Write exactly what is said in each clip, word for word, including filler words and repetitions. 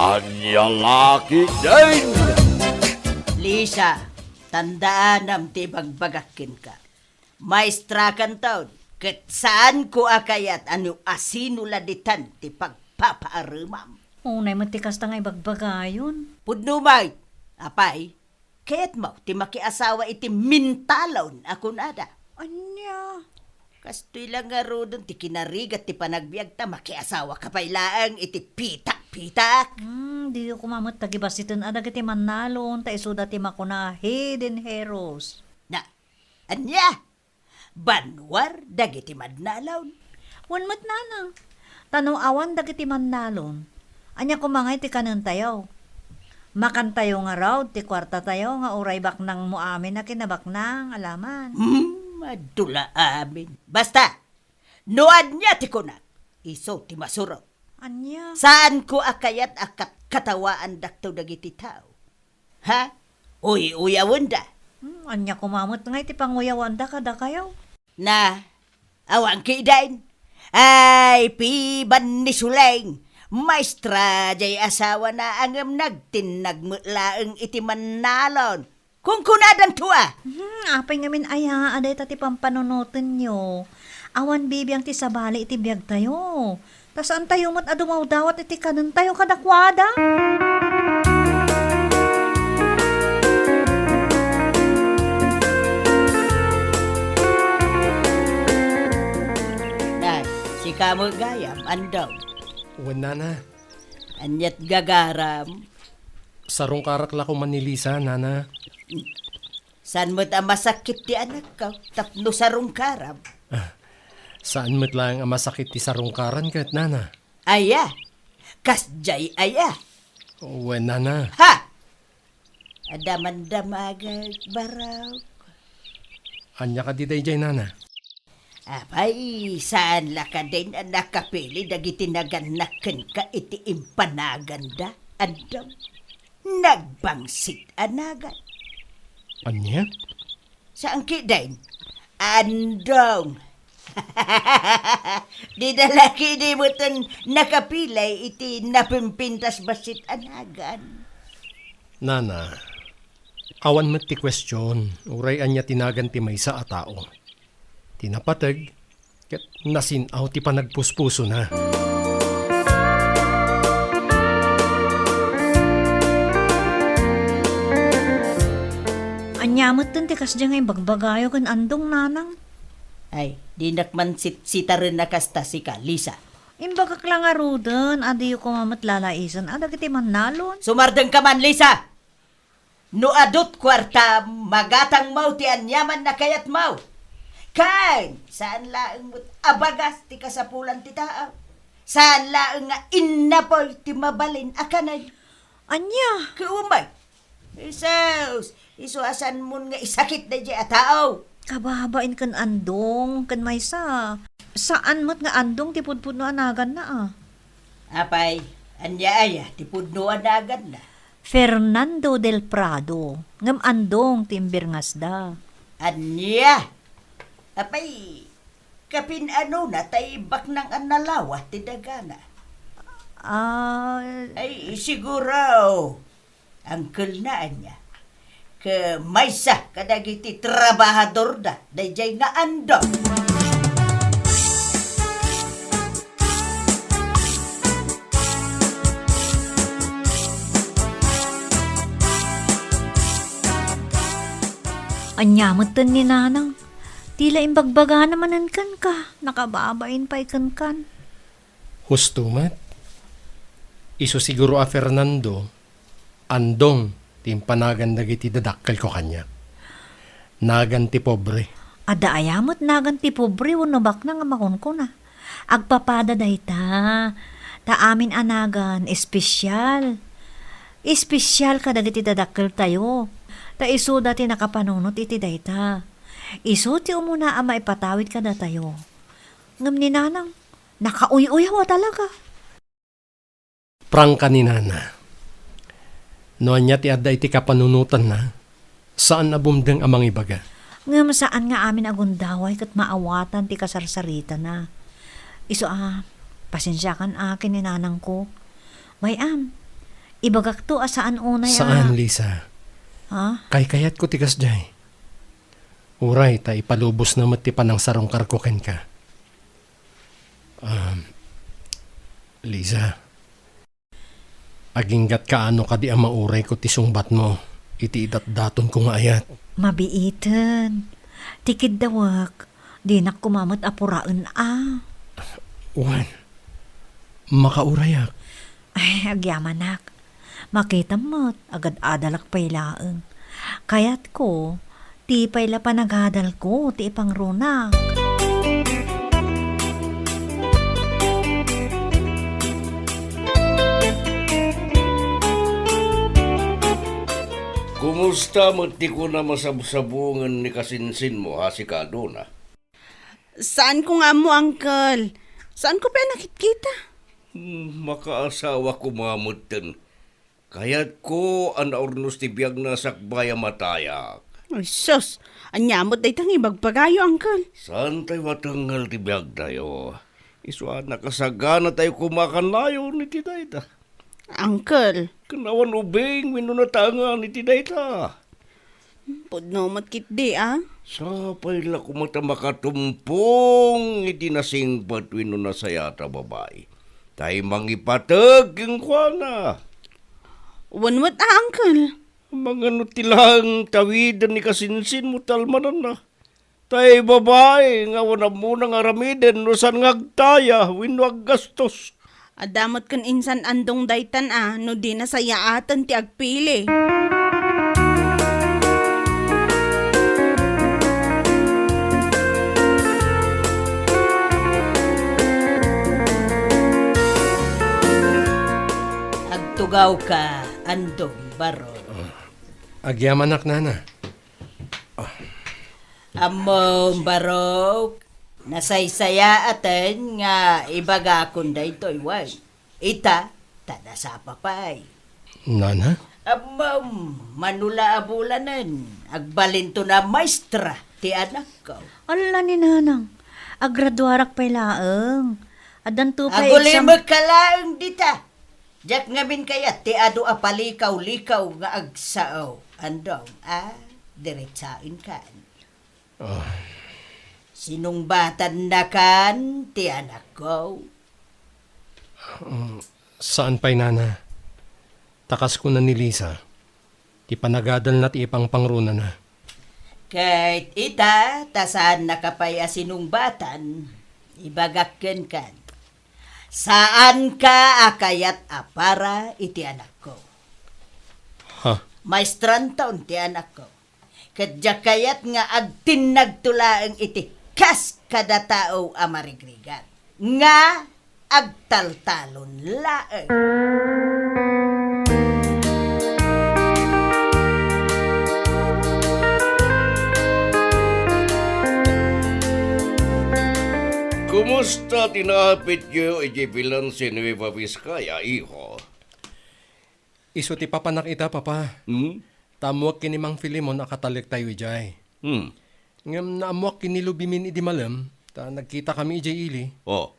Ania la ketdin? Lisa, tandaanam ti ibagbagak kenka. Maestrakanton, ket saanko a kayat a no asino la ditan ti pagpapaaremam. Unay met ti kasta nga ibagbagayon. Pudno met, apay, kayatmo ti makiasawa iti mentalon a kunada? Ania? Kastoy la ngaruden ti kinarigat ti panagbiagta, makiasawa ka pay laeng iti pitak-pitak. Hmm, diyo koma met tagibasiten a dagiti mannalon, ta isuda ti makuna a hidden heroes. Na, ania? Banwar dagiti mannalon? Wen met, nanang. Ta no awan dagiti mannalon, ania koma ngay ti kanentayo? Makantayo ngarud ti kuartatayo nga uray baknangmo amin a kinabaknang, alaman. Hmm, adu la amin. Basta, no ania ti kunak, isu ti masurot. Ania? Saanko a kayat a katkatawaandakto dagiti tao. Ha? Uy-uyawenda. Hmm, ania koma met ngay ti panguyawanda kadakayo? Na, awan ketdin. Ay, piban ni Suleng. Maestra jay asawana, ngem nagtinnag met laeng iti mannalon. Kunkunadanto a. Hmm, apay ngamin aya a dayta ti pampanunotenyo? Awan bibiang ti sabali iti biagtayo. Ta saantayo met a dumawdawat iti kanentayo kadakuada. Nay, sika met gayam, Andong. Wen, nana. Aniat gagaram? Sarungkarak la koma ni Lisa, nana. Saan met a masakit ti anakko tapno sarungkaram? Ah, saan met laeng a masakit ti sarungkaran ket, nana. Aya? Kasdiay aya? Wen, nana. Ha! Adda mandamagek, barok. Ania kadi daydiay, nana? Apay, saan la kadin a nakapili dagiti nagannak kenka iti impanaganda, Andong? Nagbangsit a nagan. Ania? Saan ketdin? Andong. Dida la ketdi met nakapili iti napimpintas bassit a nagan. Nana, awan met ti kuestion, uray ania ti nagan ti maysa a tao. Ti napateg, ket nasin-aw ti panagpuspusona. Ania metten ti kasdiay nga imbagbagayo ken Andong, nanang? Ay, dinak man sit-, sitaren a kasta sika, Lisa. Imbagak la ngaruden a diyo koma met lalaisen a dagiti mannalon. Sumardengka man, Lisa! No adut kuartam, magatangmo ti aniaman a kayatmo. Ken, saan laeng met a bagas ti kasapulan ti tao. Saan laeng nga innapoy ti mabalin a kanen. Ania? Ket umay. Jesus, isu a saanmon nga isakit daydiay a tao. Kababain ken Andong, ken maysa. Saan met nga Andong ti pudpudno a naganna, a. Apay, ania aya ti pudno a naganna? Fernando del Prado, ngem Andong ti imbirngasda. Ania? Apay, kapin-anona tay baknang a nalawa ti dagana? Ah. Ay, siguro, angkelna ania? Ket maysa kadagiti trabahadorda daydiay nga Andong. Ania metten ni nanang? Ti la imbagbagana manen kenka, nakababain pay kenkan. Husto met. Isu siguro a Fernando, Andong ti impanagan dagiti dadakkelko kaniak. Nagan ti pobre. Adda aya met nagan ti pobre wenno baknang a makunkuna? Agpapada dayta. Ta amin a nagan, espesial. Espesial kadagiti dadakkeltayo. Ta isuda ti nakapanunot iti dayta. Isu ti umuna a maipatawid kadatayo. Ngem ni nanang, nakauy-uyaw a talaga. Prangka ni nana. No ania ti adda iti kapanunotanna, saan a bumdeng a mangibaga. Ngem saan nga amin a gundaway ket maawatan ti kasarsaritana. Isu a, pasensiakan a ken ni nanangko. Way-am, Ibagakto a saan unay a Saan, Lisa. Ha? Kaykayatko ti kasdiay. Uray ta ipalubosna met ti panangsarungkarko kenka. Um, Lisa, aginggatka no kadi a maurayko ti sungbatmo iti idatdatonko nga ayat. Mabiiten. Ti kiddawek, dinak koma met a puraen a. Wen, makaurayak. Ay, agyamanak. Makitam met, agad-adalak pay laeng. Kayatko, ti pay la panagadalko ti ipangrunak. Kumusta met ti kuna masabsabongen ni kasinsinmo, ha, sika, Dona? Saanko nga ammo, Uncle. Saanko pay a nakitkita. Hmm, makaasawa koma metten. Kayatko a naurnos ti biagna sakbay a matayak. Ay, sus! Ania met dayta nga ibagbagayo, Uncle? Saantayo a tengngel ti biagtayo. Isu a nakasaganatayo koma kanayon iti dayta. Uncle. Ken awan ubing wenno natangan iti dayta. Pudno met ketdi, a? Sapay la koma ta makatumpong iti nasingpet wenno nasayaat a babai. Tay mangipateg kenkuana. Wen met a, Uncle. Mangano ti laeng tawiden ni kasinsinmo ti almananna? Tay babai nga awan ammona nga aramiden no saan nga agtaya wenno aggastos. Adda met ken insan andong daytan a no di nasayaaten ti agpili. Agtugawka, andong baro. Agyamanak, nana. Ammom, barok, nasaysayaaten nga ibagakon daytoy, wen. Ita, ta nasapa pay. Nana? Ammom, mano la a bulanen, agbalinto a maestra ti anakko. Ala ni Nanang, agraduarak pay laeng. Addanto pay exam. Agulimek ka laeng dita. Diak ngamin kayat ti adu a palikaw-likaw nga agsao. Andong, a, diretsaenkan. Ah. Sinungbatannakan ti anakko. Mm, saan pay, nana. Ta kas kuna ni Lisa, ti panagadalna ti ipangpangrunana. Ket ita, ta saannaka pay a sinungbatan, ibagak kenkan. Saanka a kayat a para iti anakko. Ha? Maestranton ti anakko. Ket diak kayat nga agtinnagto laeng iti kas kada tao a marigrigat, nga agtaltalon laeng. Kumusta ti naapityo iti Valencia Nueva Vizcaya, iho? Isu ti papanak ita, Papa. Hmm? Ta ammoak ken ni Mang Filemon a katalektayo idiay. Hmm. Ngem naammoak ken ni Lubimin idi malem, ta nagkitakami idiay ili. Oh.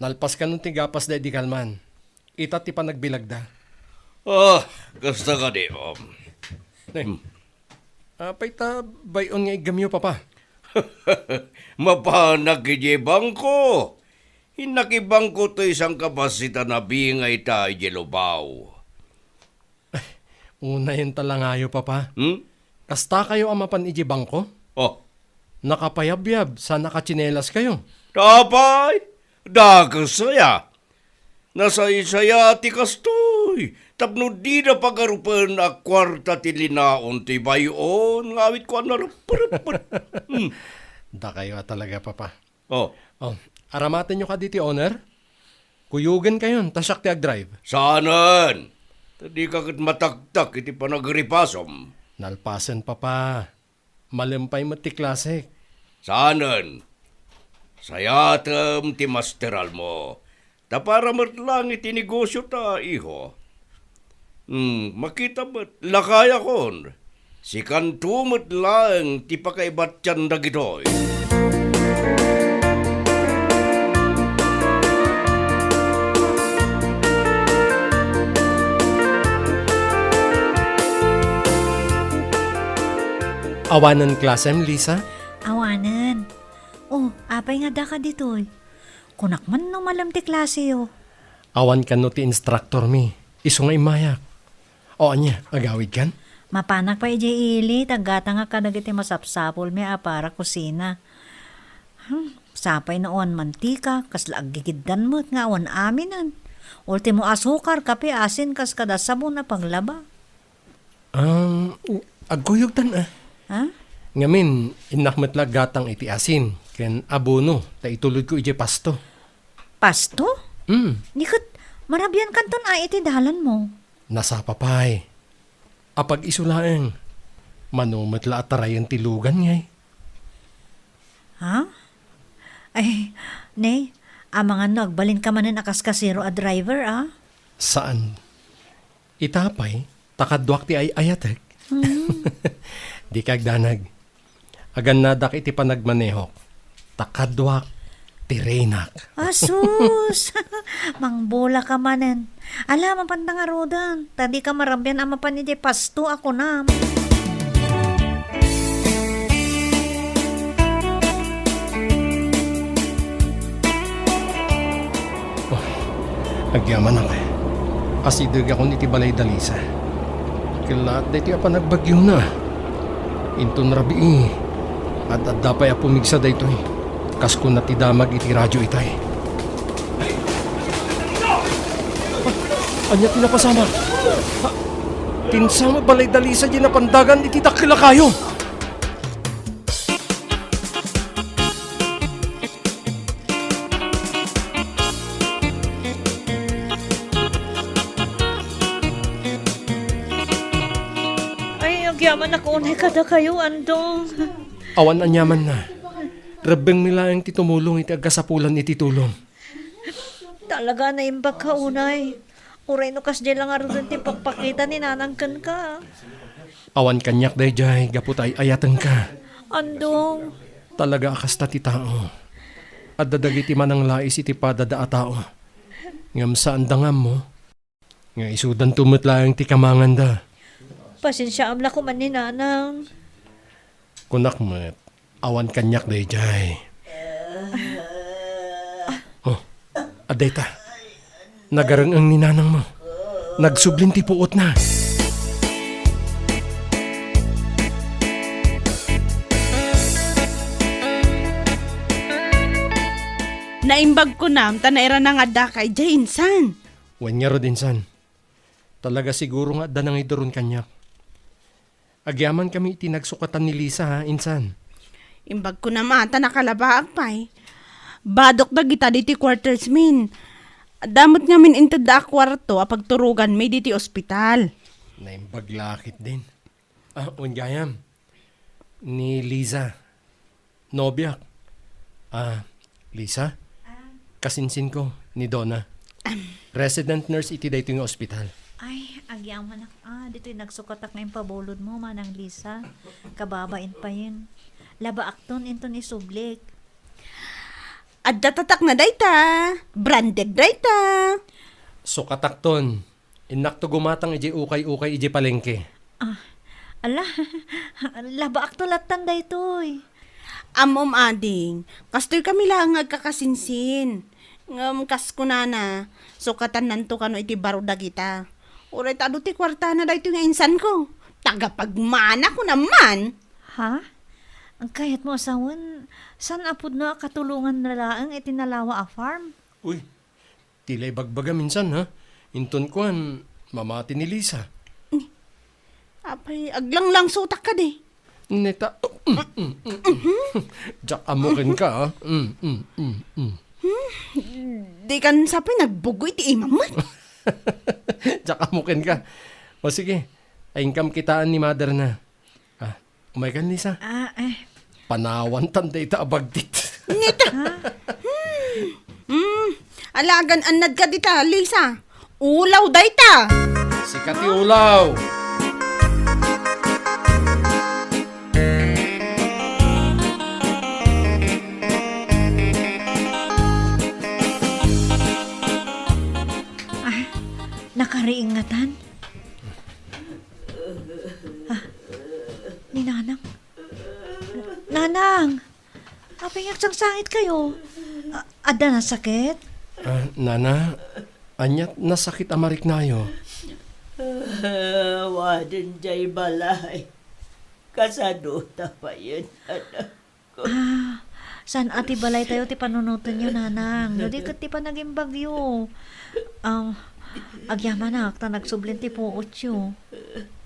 Nalpas kanon ti gapasda idi kalman. Ita ti panagbilagda. Ah, kasta kadi, um. Ne. Hmm. Apay ta bay-on nga iggamyo, Papa? Mapanak idiay bangko. Innak ibangko toy sangkabassit a nabingay ta idiay lubaw. Unayen ta langayo, Papa. Hmm? Kastakayo a mapan idiay bangko? Oh. Nakapayabyab sa nakatsinelas kayo. Apay, dakes aya. Nasaysaya ti kastoy, tapno dida pagarupen a kuarta ti linaon ti bay-on nga awitko a nareppereppet. Hmm. Dakayo a talaga, Papa. Oh. Oh, aramatenyo kadi ti owner? Kuyogen kayon, ta siak ti agdrive. Saanen! Ta dika ket mataktak iti panagripasom. Nalpasen, Papa. Malem pay met ti klasek. Saanen. Sayatem ti masteralmo. Ta para met laeng iti negosiota, iho. Hmm, makita met, lakayakon. Sikanto met laeng ti pakaibatyan dagitoy. Awanen klasem, Lisa? Awanen. Oh, apay nga daka ditoy? Kunak man no malem ti klaseyo. Awan kano ti instructor mi. Isu nga immayak. O ania, agawid kan? Mapanak pay idiay ili, ta aggatangak kadagiti masapsapulmi a para kusina. Hmm, sapay no awan mantika, kasla aggigiddan met nga awan aminen. Ultimo asukar, kape, asin, kas kada sabon a paglaba. Um, agkuyogtan, ah. Ha? Ngamin, innak met la aggatang iti asin ken abono ta itulodko idiay pasto. Pasto? Hmm. Ni ket, marabian kanton a iti dalanmo. Nasapa pay. Apag-isu laeng. Mano met la a tarayen ti lugan ngay. Ha? Ay, ne, amangan no agbalinka manen a kas kasero a driver, a? Saan. Ita pay, ta kaduak ti ay-ayatek. Hmm. Dika agdanag. Agannadak iti panagmanehok. Ta kaduak ti reynak. Asus! Mangbulaka manen. Ala, mapanta ngaruden. Ta dika marabian a mapan idiay pasto a kunam. Oh, agyamanak. Asidegakon iti balay da Lisa. Kellaat daytoy a panagbagyona. Inton rabii, ad-adda pay a pumigsa daytoy. Kas kuna ti damag iti radio itay. Ania ti napasamak? Ha? Ti insan met balay da Lisa diay napandagan iti dakkel a kayo. Ay, agyamanak unay kadakayo, Andong. Awan aniamanna. Rebbengmi laeng ti tumulong iti agkasapulan iti tulong. Talaga, naimbagka unay. Uray no kasdiay la ngaruden ti pakpakita ni Nanang kenka. Awan kaniak daydiay gapu ta ay-ayatenka. Andong. Talaga a kasta ti tao. Adda dagiti mananglais iti padada a tao. Ngem saanda nga ammo nga isudanto met laeng ti kamanganda. Pasensiaam la koma ni Nanang. Kunak met, awan kaniak daydiay. Oh, adda ita. Nagareng-eng ni Nanangmo. Nagsublin ti puotna. Naimbag kunam ta nairana nga addaka idiay insan. Wen ngarud, insan. Talaga siguro nga adda nangiduron kaniak. Agyamankami iti nagsukatan ni Lisa, ha, insan. Imbag kunam a ta nakalabaak pay. Badok dagita ditoy quarters min. Adda met ngamin intedda a kuarto a pagturoganmi ditoy ospital. Naimbag la ketdin. Ah, wen gayam. Ni Liza. Nobiak. Ah, Liza? Ah. Kasinsinko ni Donna. Resident nurse iti daytoy nga ospital. Ay, agyamanak. Ah, ditoy nagsukatak nga impabulodmo, Manang Liza. Kababain payen. Labaakton inton isublik. Adda tatakna dayta. Branded dayta. Sukatakton. Innakto gumatang idiay ukay-ukay idiay palengke. Ah, ala, labaakto lattan daytoy. Ammom, ading, kastoy kami laeng nga agkakasinsin. Ngem kas kunana, sukatannanto kano iti baro dagita. Uray ta adu ti kuartana daytoy nga insanko. Tagapagmana ko naman. Ha? Kayatmo a sawen, saan a pudno a katulonganna laeng iti nalawa a farm? Uy, ti la ibagbagam insan, ha? Inton kuan, mamati ni Lisa. Apay, aglanglangsangtak kadi. Neta, mm, mm, mm, mm. Diak ammo kenka, ha? Mm, mm, mm, mm. Hmm? Dikan sapay nagbugoy ti imam met. Diak ammo kenka. O sige, ay inkam kitaan ni mother na. Ah, umay kan, Lisa? Ah, eh. Panawan tan dayta a bagtit. Nita. Ha? Hmm. Hmm. Alagan annad ka dita, Lisa. Ulaw dayta. Sika ti ulaw. Ah, nakariingatan? Ah, ni Nanang. Nang, apay nga agsangsangit kayo? A-, adda nasakit? Ah, nana, aniat nasakit a mariknayo? Ah, waden jay balay. Kasano ta payen, anak? Ah, saan a ti balay tayo ti panunoten yo, nanang? No di ket ti panagimbag yo. Ah, agyamanak ta nagsublin ti puot yo.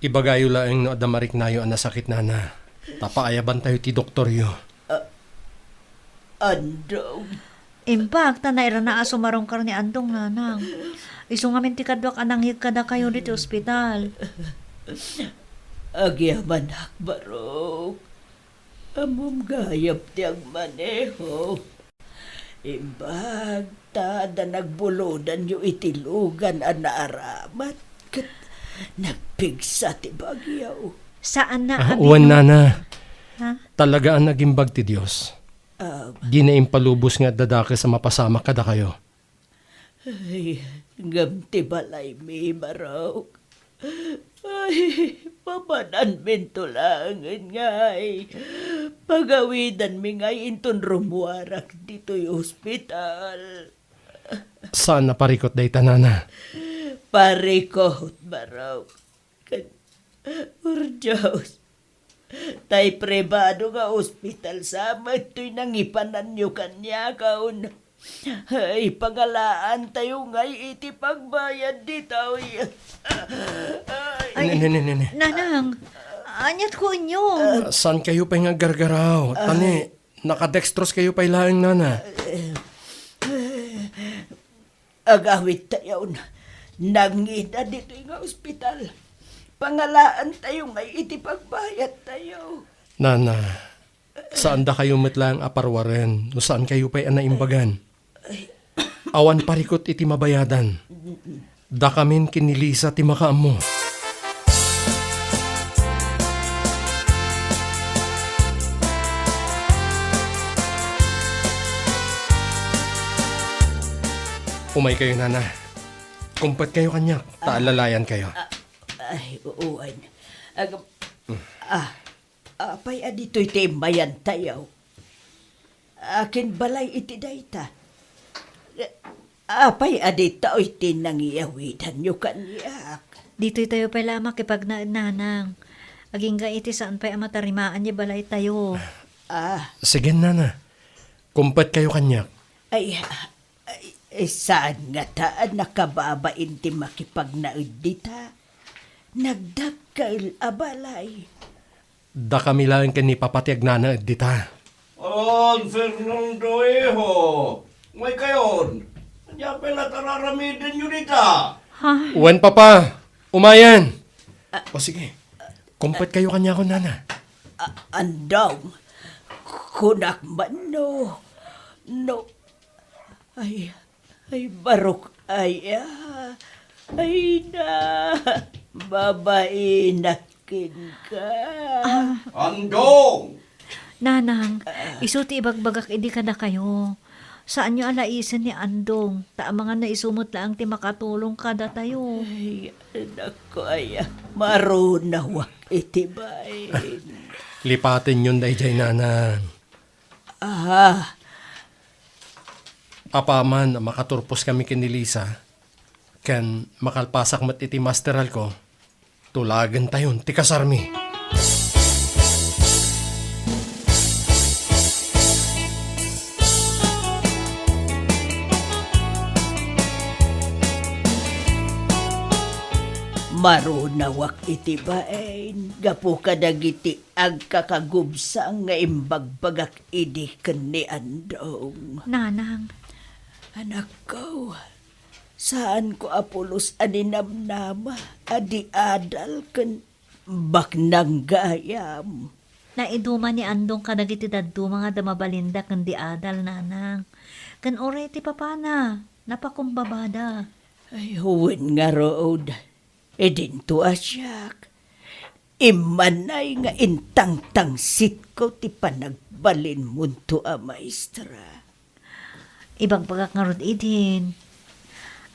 Ibagayo laeng no adda mariknayo a nasakit, nana. Ta paayaban tayo ti doktor yo. Ah, Andong. Imbag ta nairana a sumarungkar ni Andong, nanang. Isu ngamin ti kaduak a nangyeg kadakayo diti ospital. Agyamanak, Barok. Ammom gayam ti agmaneho. Imbag ta adda nagbulodanyo iti lugan a naaramat ket nagpigsa ti bagyo. Saan na Ah, abi, wen, no? Nana. Ha? Talaga a nagimbag ti Dios. Ah. Dina impalubos nga adda dakes a mapasamak kadakayo. Ay, ngem ti balaymi, Barok. Ay, papananminto laengen ngay. Pagawidanmi ngay inton rummuarak ditoy ospital. Saan a parikut dayta, nana? Parikut, Barok. Ken, por Dios, tay pribado nga ospital sa met toy nangipananyo kaniakon. Ay, pangalaantayo ngay iti pagbayad ditoy. Ay. Ne, ne, ne, ne, ne. Nanang, aniat ko inyo? Ah, saan kayo pay nga aggargaraw? Ah. Tani, nakadextrose kayo pay laeng, nana. Agawidtayon. Nangina ditoy nga ospital. Pangalaantayo ngay iti pagbayadtayo. Nana, saan dakayo met laeng a paruaren no saan kayo pay a naimbagan. Awan parikut iti mabayadan. Dakamin ken ni Lisa ti makaammo. Umay kayo, nana. Kumpet kayo kaniak, ta Ah. alalayan kayo. Ah, ay, oo, ay. Ag-, ah, apay a ditoy ti immayantayo? Akin balay iti dayta? Apay a ditoy ti nangiyawidanyo kaniak? Ditoy tayo pay la makipagnaed, nanang. Agingga iti saan pay a matarimaan ni balay tayo. Ah. Sige, nana. Kumpet kayo kaniak. Ay, ay, ay, saan ngata a nakababain ti makipagnaed dita? Nagdakkel a balay. Dakami laeng ken ni Papa ti agnanaed dita. On, Fernando, iho. Umay kayon. Ania pay la tararamidenyo dita? Ha? Wen, Papa. Umayen. Ah. O, sige. Kumpet kayo kaniakon, nana. Ah, andong. Kunak man no, no, ay, ay, barok aya. Ay na, babainak kenka. Ah. Andong! Nanang, Ah. isu ti ibagbagak idi kadakayo. Saanyo a laisen ni Andong, ta amangan no isu met laeng ti makatulong kadatayo. Ay, anak ko aya, marunawak iti bain. Lipatenyon daydiay, nanang. Ah. Apaman a makaturpos kami ken ni Lisa, ken makalpasak met iti masteralko, tulagentayon ti kasarmi. Marunawak iti bain gapu kadagiti agkakagubsang nga imbagbagak idi ken ni Andong. Nanang. Anakko, saanko a pulos a ninamnama a di adal ken baknang gayam. Naiduma ni Andong kadagiti dadduma nga adda mabalinda ken di adal, nanang. Ken uray ti papana, napakumbabada. Ay, wen ngarud. Idinto a siak, immanay nga intangtangsitko ti panagbalinmonto a maestra. Ibagbagak ngarud idin.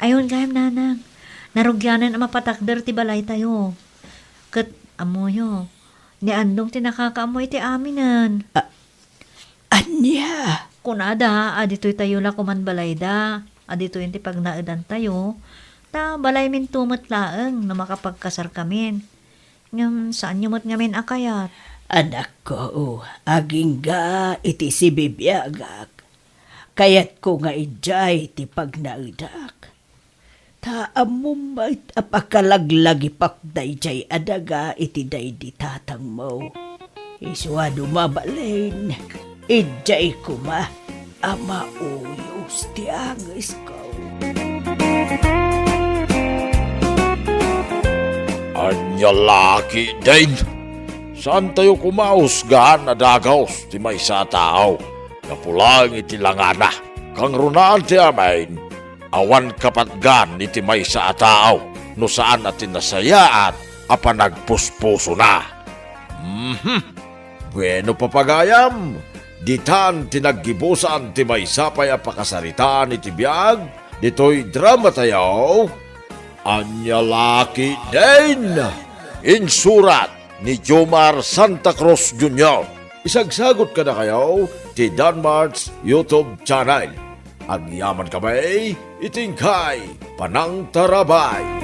Ayon gayam, nanang, narugianan a mapatakder ti balaytayo. Ket, ammoyo, ni Andong ti nakakaammo iti aminen. Ah, Nia? Kunada a ditoy tayo la koman balayda, a ditoy ti pagnaedantayo, ta balayminto met laeng no makapagkasarkamin. Ngem saanyo met ngamin a kayat. Anakko, agingga iti sibibiagak. Kayatko nga idiay ti pagnaedak. Ta ammom met a pakalaglagipak daydiay a daga iti daydi tatangmo. Isu a no mabalin, idiay koma a mauyos ti angesko. Ania la ketdin? Saantayo koma a husgaen a dagus ti maysa a tao gapu laeng iti langana. Kangrunaan ti amin, awan kapatgan iti maysa a tao no saan a ti nasayaat a panagpuspusona. Mhm. Bueno, papagayam, ditan ti naggibusan ti maysa pay a pakasaritaan iti biag ditoy dramatayo. Ania la ketdin? Insurat ni Jomar Santa Cruz Junior. Isagsagot kadakayo ti Danmart's YouTube channel. Agyamankami iti inkay panangtarabay.